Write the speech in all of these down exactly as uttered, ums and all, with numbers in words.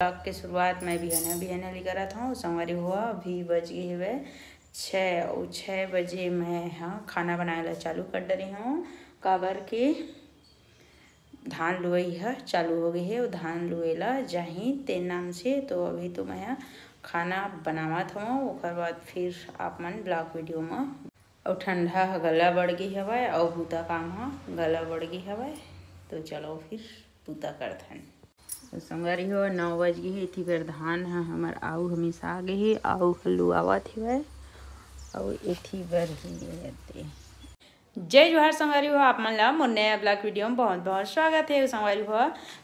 vlog के शुरुआत मैं बिहनिया बिहनिया ले करत हूँ। संगवारी हो, अभी बज गे हवय छः, अउ छः बजे मैं ह खाना बनाए ला चालू कर डरे हूँ, काबर के धान लुवई ह चालू हो गे हे, अउ धान लुवे ला जाही तेन नाम से। तो अभी तो मैं ह खाना बनावत हूँ, ओकर बाद फिर आप मन vlog video म। अउ ठंडा ह गला बढ़ गे हवय, अउ बूता काम ह गला बढ़ गे हवय। तो चलो फिर बूता करथन। तो संगवारी हो, नौ बज गे हे, एथी बर धान ह हमर आऊ ह मिसा गे हे, आऊ ह लुआवत हवय, अउ एथी बर ही एते। जय जोहार संगवारी हो, आप मन ला मोर नया vlog video में बहुत बहुत स्वागत है। संगवारी हो,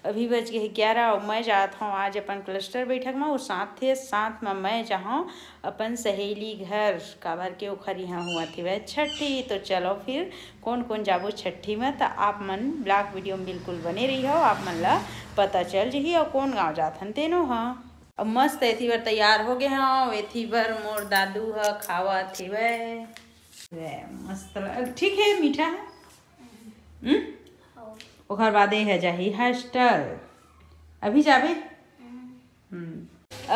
अभी बज गे हे ग्यारह, अउ मैं जात हूँ आज अपन cluster बैठक में, अउ साथ ही साथ में मैं जाहूँ अपन सहेली घर, काबर के ओखर यहाँ हुआ थी वह छठी। तो चलो फिर कोन कोन जाबो छठी में, तो आप मन vlog video में बिल्कुल बने रही हो, आप मन ला पता चल जही अउ कोन गाँव जात हन तेनो ह। अब मस्त एथी बर तैयार हो गए हूँ, एथी बर मोर दादू ह खावा थी वह, वह मस्त लग-, ठीक है, मीठा है। हम्म? ओखर बाद ए है जाही hostel। अभी जाबे? हम्म।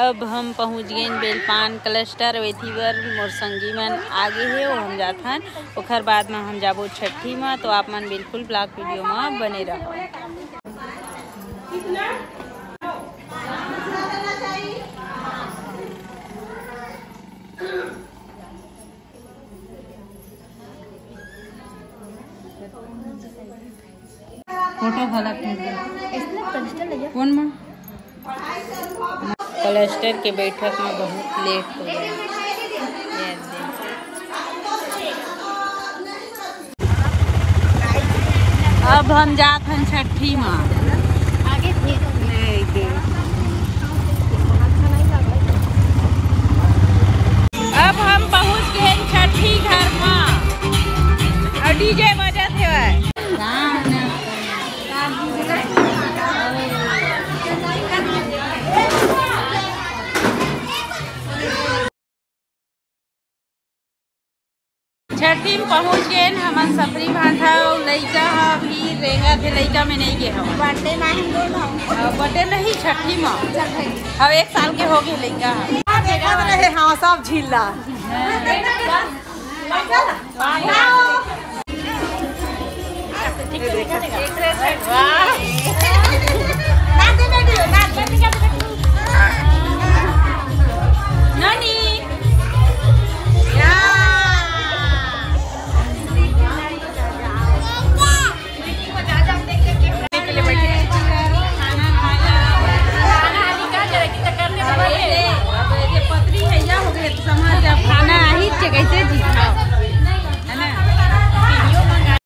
अब हम पहुँच गए बेलपान cluster, वेथी बर मोर संगी मन आगे हे, वो हम जाथन। ओखर बाद में हम जाबो छठी में, तो आप मन बिल्कुल vlog video में बने रहो। फोटो घलक खींच दे। कौन माँ? cluster के बैठक में बहुत लेट हो गया। ये दे। अब हम जात हन छठी माँ। आगे थे। लेके। अब हम पहुँच गए छठी घर माँ। और DJ बजत है। छठी में पहुँच गए हमन सफरी भांठा, अउ लइका ह अभी रेंगा थे, लइका में नहीं गे हवन। बर्थडे में हम दोनों। अ, बर्थडे नहीं, छठी में। छठी। अब एक साल के हो गए लइका ह। देखत रहे, हाँ, सब झीला।